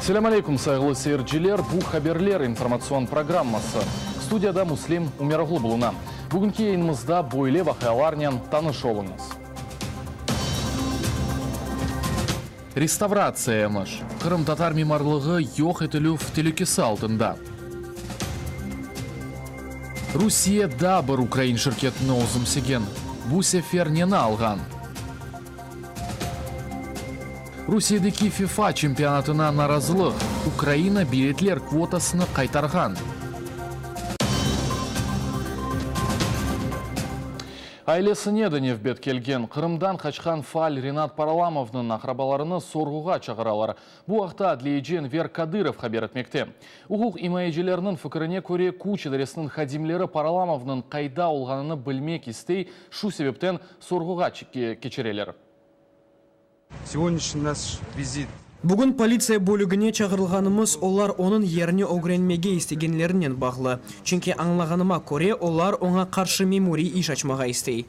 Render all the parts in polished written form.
Selâm aleyküm, sayğılı seyirciler! Bu Haberler informatsion programması. Studiyada Müslim Ümeroğlu buluna. Bugünki yayınımızda böyle vaqialarnen tanış oluñız. Restavratsiya emiş. Qırımtatar mimarlığı yoq etilüv telükesi altında. Rusiye daa bir ukrain şirketini özümsegen. Bu sefer neni alğan? Rusiyedeki FIFA çempionatına narazılıq, Ukraina biletler kvotasını qaytarğan. Ailesine de nevbet kelgen. Qırımdan qaçqan faal Renat Paralamovnıñ aqrabalarını sorğuğa çağıralar. Bu aqta adliyeci Enver Kadırov haber etmekte. Uquq imayecilerniñ fikirine köre, küç idaresiniñ hadimleri Paralamovnıñ qayda olğanını bilmek istey, şu sebepten sorğuğa keçireler. Segodnyashniy naş vizit. Bugün politsiya bölügine çağırılğanımız olar onıñ yerini ögrenmege istegenlerinen bağlı. Çünki añlağanıma köre, olar oña qarşı memuriy iş açmağa istey.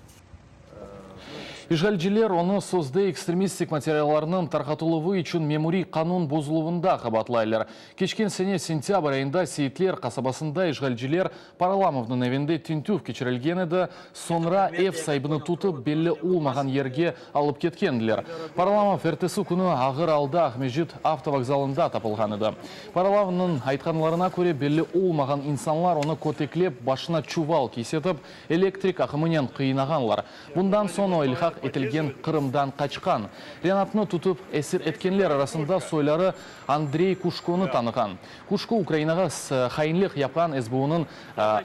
İşğalciler onı sözde ekstremistik materiallarnıñ tarqatıluvı içün memuriy qanun bozuluvında qabaatlaylar. Keçken sene sentâbr ayında Seyitler qasabasında işğalciler Paralamovnıñ evinde tintüv keçirilgen edi, soñra ev saibini tutıp, belli olmağan yerge alıp ketkendiler. Paralamov ertesi künü ağır alda Aqmescit avtovokzalında tapılğan edi. Paralamovnıñ aytqanlarına köre, belli olmağan insanlar onı köteklep, başına çuval kiysetip, elektrik aqımınen qıynağanlar. Bundan soñ o, ilhaq etilgen Qırımdan qaçqan. Renatnı tutıp esir etkenler arasında soyları Andrey Kuşkonı tanığan. Kuşko Ukrainağa hainlik yapqan SBUnıñ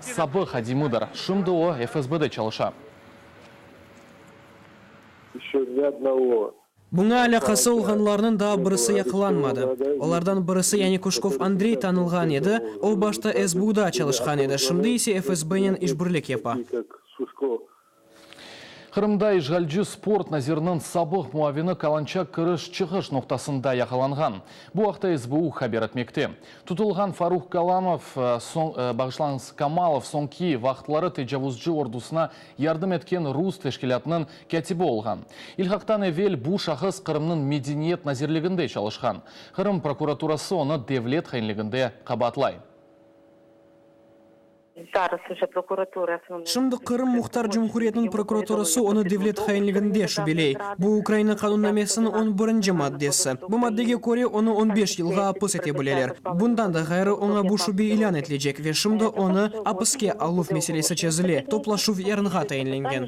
sabıq hadimidir. Şimdi o, FSBde çalışa. Buña alâqası olğanlarnıñ daa birisi yaqalanmadı. Olardan birisi, yani Kuşkov Andrey tanılğan edi, o, başta SBUda çalışqan edi, şimdi ise FSBnen işbirlik yapa. Qırımda işğalci sport naziriniñ sabıq muavini Kalançak kiriş-çıqış noqtasında yaqalanğan. Bu aqta SBU haber etmekte. Tutulğan Faruh Kalamov, soñ, bağışlañız, Kamalov soñki vaqıtları tecavuzcı ordusına yardım etken rus teşkilâtınıñ kâtibi olğan. İlhaqtan evel bu şahıs Qırımnıñ Medeniyet nazirliginde çalışqan. Qırım prokuraturası onı devlet hainliginde qabaatlay. Şimdi Qırım Muhtar Cumhuriyetiniñ prokuraturası onı devlet hainliginde şübeley. Bu Ukraina Qanunnamesiniñ on birinci maddesi. Bu maddege köre, onı on beş yılğa apis ete bileler. Bundan da ğayrı, oña bu şübe ilân etilecek ve şimdi onı apiske aluv meselesi çezile, toplaşuv yarınğa tayinlengen.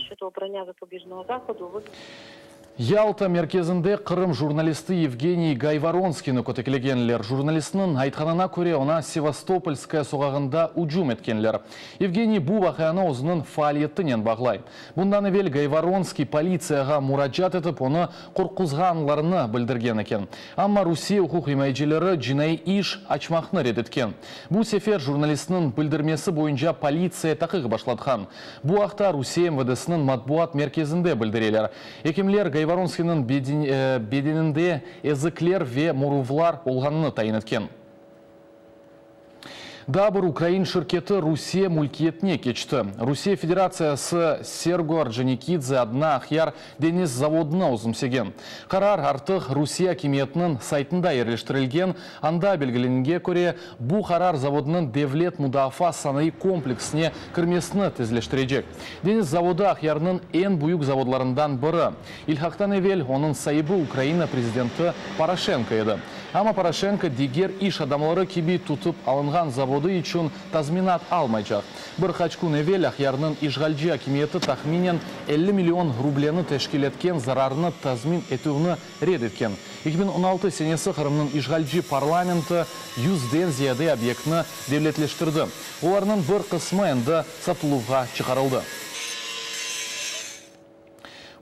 Yalta merkezinde Qırım jurnalisti Yevgeniy Gayvoronskiyni köteklegenler. Jurnalistniñ aytqanına köre, oña Sevastopolskaya soqağında ücüm etkenler. Yevgeniy bu vaqianı özüniñ faaliyetinen bağlay. Bundan evel Gayvoronskiy politsiyağa muracaat etip, onı qorquzğanlarını bildirgen eken. Amma Rusiye uquqimayecileri cinaiy iş açmaqnı red etken. Bu sefer jurnalistniñ bildirmesi boyunca politsiya taqiq başlatqan. Bu aqta Rusiye MVDsiniñ matbuat merkezinde bildireler. Ekimler Gayvoronskiyniñ bedeninde ezikler ve moruvlar olğanını tayin etken. Daa bir ukrain şirketi Rusiye mülkiyetine keçti. Rusiye Federatsiyası Sergo Orconikidze adına Aqyar deñiz zavodını özümsegen. Qarar artıq Rusiye akimiyetiniñ saytında yerleştirilgen, anda belgilengenine köre, bu qarar zavodnıñ devlet mudafaa sanayı kompleksine kirmesini tezleştirecek. Deñiz zavodı Aqyarnıñ eñ büyük zavodlarından biri. İlhaqtan evel onıñ saibi Ukraina prezidenti Poroşenko edi. Amma Poroşenko diger iş adamları kibi tutıp alınğan zavodı içün tazminat almaycaq. Bir qaç kün evel Aqyarnıñ işğalci akimiyeti tahminen 50 million rubleni teşkil etken zararnı tazmin etüvni red etken. 2016 senesi Qırımnıñ işğalci parlamenti yüzden ziyade obyektni devletleştirdi. Olarnıñ bir qısmı endi satıluvğa çıqarıldı.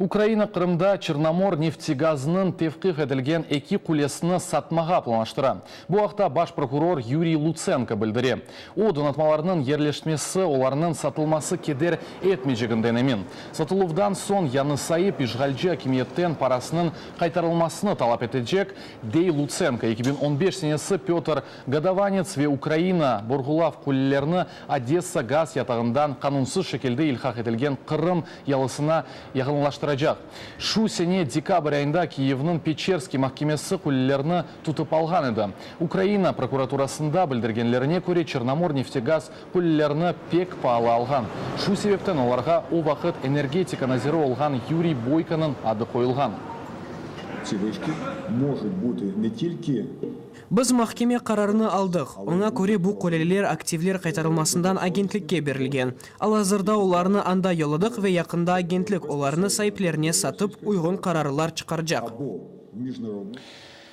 Ukraina Qırımda Çernomor neftegazınıñ tevqif etilgen eki qulesini satmağa planlaştıra. Bu aqta baş prokuror Yuriy Lutsenko bildire. O, donatmalarnıñ yerleşmesi olarnıñ satılması keder etmeyceginden emin. Satıluvdan soñ yañı saip işğalci akimiyetten parasınıñ qaytarılmasını talap etecek, dey Lutsenko. 2015 senesi Pötr Godovanets ve Ukraina burğulav qulelerini Odessa gaz yatağından qanunsız şekilde ilhaq etilgen Qırım yalısına yaqınlaştıracaq. araştıracaq. Şu sene dekabr ayında Kiyevniñ Peçerskiy mahkemesi qullelerni tutıp alğan edi. Ukraina prokuraturasında bildirgenlerine köre, Çernomorneftegaz qullelerni pek paalı alğan. Şu sebepten olarğa o vaqıt energetika naziri olğan Yuriy Boykonıñ adı qoyulğan. Biz mahkeme qararını aldıq, oña köre bu qulleler aktivler qaytarılmasından agentlikke berilgen. Al-azırda olarnı anda yolladıq ve yaqında agentlik olarnı saiplerine satıp uyğun qararlar çıqarcaq.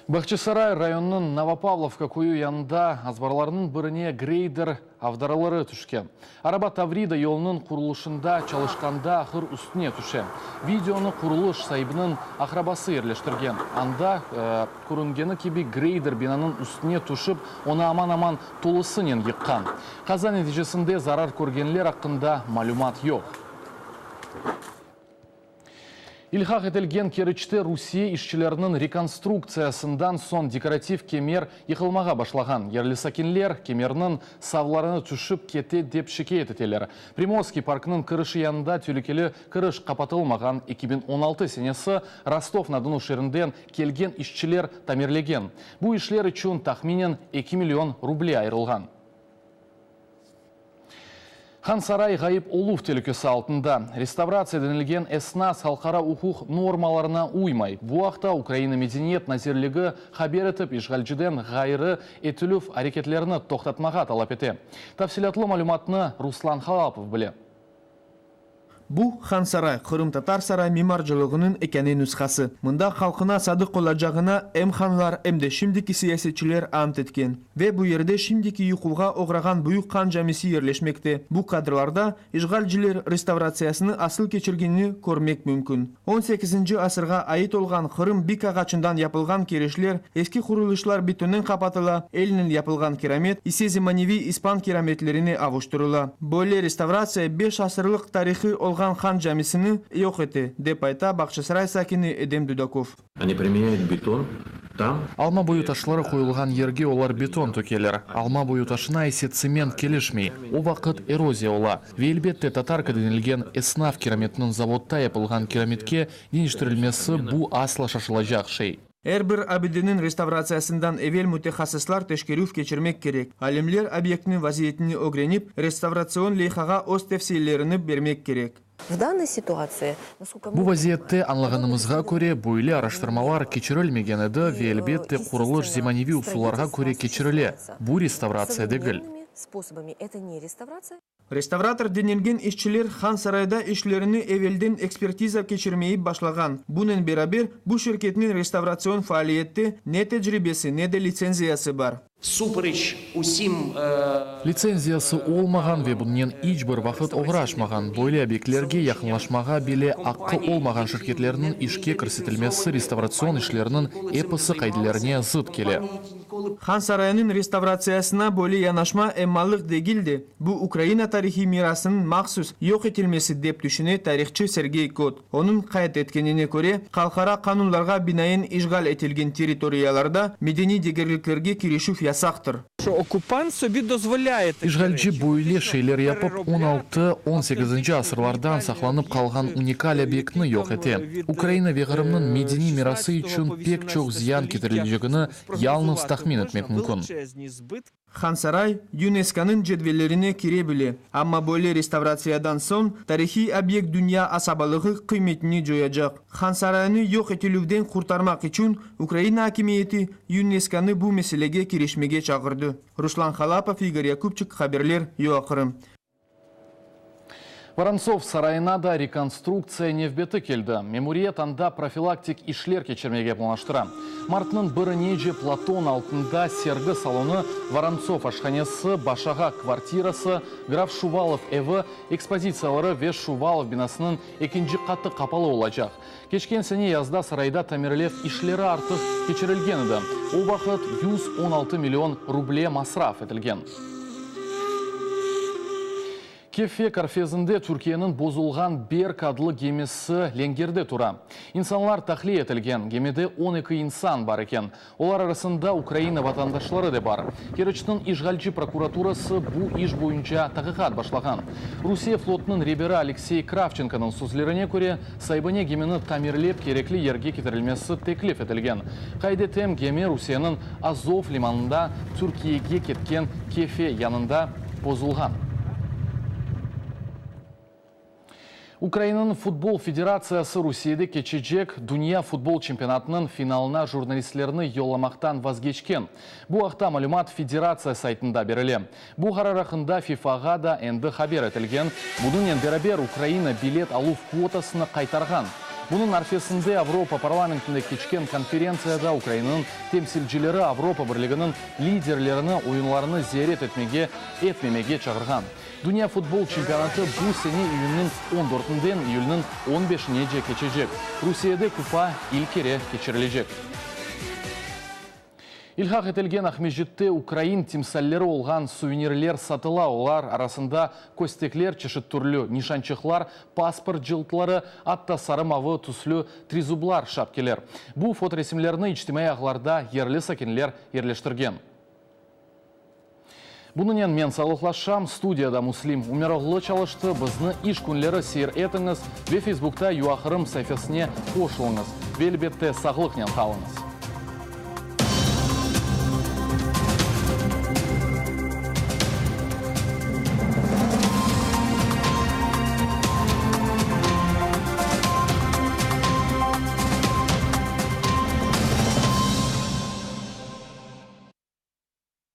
Bağçasaray rayonınıñ Novopavlovka köyü yanında azbarlarnıñ birine greyder avdarıları tüşken. Araba Tavrida yolunıñ qurulışında çalışqanda ahır üstüne tüşe. Videonı qurulış saibiniñ aqrabası yerleştirgen. Anda, körüngeni kibi, greyder binanıñ üstüne tüşip, onı aman-aman tolusınen yıqqan. Qaza neticesinde zarar körgenler aqqında malümat yoq. İlhaq etilgen Keriçte Rusiye işçileriniñ rekonstruktsiyasından soñ dekorativ kemer yıqılmağa başlağan. Yerli sakinler, kemerniñ savlarını tüşip kete dep şikâyet eteler. Primorskiy parkınıñ kirişi yanında telükeli kiriş qapatılmağan. 2016 senesi Rostov-na-Donu şeerinden kelgen işçiler tamirlegen. Bu işler içün tahminen eki million ruble ayırılğan. Hansaray ğayıp oluv telükesi altında. Restavratsiya denilgen esnas halqara uquq normalarına uymay. Bu aqta Ukraina Medeniyet nazirligi haber etip, işğalciden ğayrı etilüv areketlerini toqtatmağa talap ete. Tafsilâtlı malümatnı Ruslan Halapov bile. Bu, Hansaray, qırımtatar saray mimarcılığınıñ ekâne nüshası. Mında halqına sadıq olacağına em hanlar, em de şimdiki siyasetçiler ant etken. Ve bu yerde şimdiki yıquvğa oğrağan Büyük Han camisi yerleşmekte. Bu kadrlarda işğalciler restavratsiyasını asıl keçirgenini körmek mümkün. On sekizinci asırğa ait olğan Qırım bik ağaçından yapılğan kirişler, eski qurulışlar betonnen qapatıla, elnen yapılğan kiramet ise zemaneviy ispan kirametlerine avuştırıla. Böyle restavratsiya beş asırlıq tarihı olğan Han camisini yoq ete, dep ayta Bağçasaray sakini Edem Dudakov. Oni primenyayut beton tam. Alma boyu taşları qoyulğan yerge olar beton tökeler. Alma boyu taşına ise tsement kelişmey, o vaqıt eroziya ola. Ve elbette tatarka denilgen esnaf kirametiniñ zavodda yapılğan kirametke deñiştirilmesi bu asla şaşılacaq şey. Er bir abideniñ restavratsiyasından evel mütehassıslar teşkerüv keçirmek kerek. Alimler obyektniñ vaziyetini ögrenip, restavratsion leyhağa öz tevsiyelerini bermek kerek. Bu vaziyette, añlağanımızğa köre, böyle araştırmalar keçirilmegen edi ve, elbette, qurulış zemaneviy usullarğa köre keçirile, bu restavratsiya degil. Restavrator denilgen işçiler Hansarayda işlerini evelden ekspertiza keçirmeyip başlağan. Bunen beraber, bu şirketniñ restavratsion faaliyette ne tecribesi, ne de litsenziyası bar. Supreç usim. Litsenziyası olmağan ve bunen iç bir vaqıt oğraşmağan, böyle obyektlerge yaqınlaşmağa bile aqqı olmağan şirketlerniñ işke kirsetilmesi restavratsion işlerniñ episi qaidelerine zıt kele. Han sarayınıñ restavratsiyasına böyle yanaşma emmalıq degil de, bu Ukraina tarihiy mirasınıñ mahsus yoq etilmesi, dep tüşüne tarihçı Sergey Kot. Onıñ qayd etkenine köre, halqara qanunlarğa binaen işğal etilgen territoriyalarda medeniy degerliklerge kirişüv yasaqtır. İşğalci böyle şeyler yapıp, on altı, on sekizinci asırlardan saqlanıp qalğan unikal obyektni yoq ete. Ukraina ve Qırımnıñ medeniy mirası içün pek çoq ziyan ketirilecegini yalıñız tahmin etmek mümkün. Hansaray YUNESKOnıñ cedvellerine kire bile, amma böyle restavratsiyadan soñ tarihiy obyekt dünya asabalığı qıymetini coyacaq. Hansaraynı yoq etilüvden qurtarmaq içün Ukraina akimiyeti YUNESKOnı bu meselege kirişmege çağırdı. Ruslan Halapov, İgor Yakubçik, haberler, UAQırım. Vorontsov sarayına da rekonstruktsiya nevbeti keldi. Memuriyet anda profilaktik işler keçirmege planlaştıra. Martnıñ birinece Platon altında sergi salonı, Vorontsov aşhanesi, Başağa kvartirası, graf Şuvalov evi ekspozitsiyaları ve Şuvalov binasınıñ ekinci qatı qapalı olacaq. Keçken sene yazda sarayda tamirlev işleri artıq keçirilgen edi. O vaqıt 116 million ruble masraf etilgen. Kefe körfezinde Türkiyeniñ bozulğan Berk adlı gemisi lengerde tura. İnsanlar tahliye etilgen, gemide 12 insan bar eken. Olar arasında Ukraina vatandaşları de bar. Keriçniñ işğalci prokuraturası bu iş boyunca taqiqat başlağan. Rusiye flotunıñ reberi Aleksey Kravçenkonıñ sözlerine köre, saibine gemini tamirlep kerekli yerge ketirilmesi teklif etilgen. Qayd etem, gemi Rusiyeniñ Azov limanında Türkiyege ketken Kefe yanında bozulğan. Ukrainanıñ futbol federatsiyası Rusiyede keçecek Dünya futbol çempionatınıñ finalına jurnalistlerni yollamaqtan vazgeçken. Bu aqta malümat federatsiya saytında berile. Bu qarar aqqında FIFAğa da endi haber etilgen, bunıñnen beraber Ukraina bilet aluv kvotasını qaytarğan. Bunıñ arfesinde Avropa parlamentinde keçken konferentsiyada Ukrainanıñ temsilcileri Avropa Birliginiñ liderlerini oyunlarnı ziyaret etmege etmemege çağırğan. Dünya futbol çempionatı bu sene iyünniñ on dörtünden iyülniñ on beşinece keçecek. Rusiyede kupa ilk kere keçirilecek. İlhaq etilgen Aqmescitte ukrain timsalleri olğan suvenirler satıla, olar arasında köstekler, çeşit türlü nişançıqlar, pasport cıltları, atta sarı-mavı tüslü trizublar, şapkeler. Bu fotoresimlerni içtimaiy ağlarda yerli sakinler yerleştirgen. Bunınen men sağlıqlaşam. Studiyada Müslim Ümeroğlu çalıştı. Bizni iş künleri seyir etiñiz ve Facebookta UAQırım saifesine qoşulıñız. Ve elbette sağlıqnen qalıñız.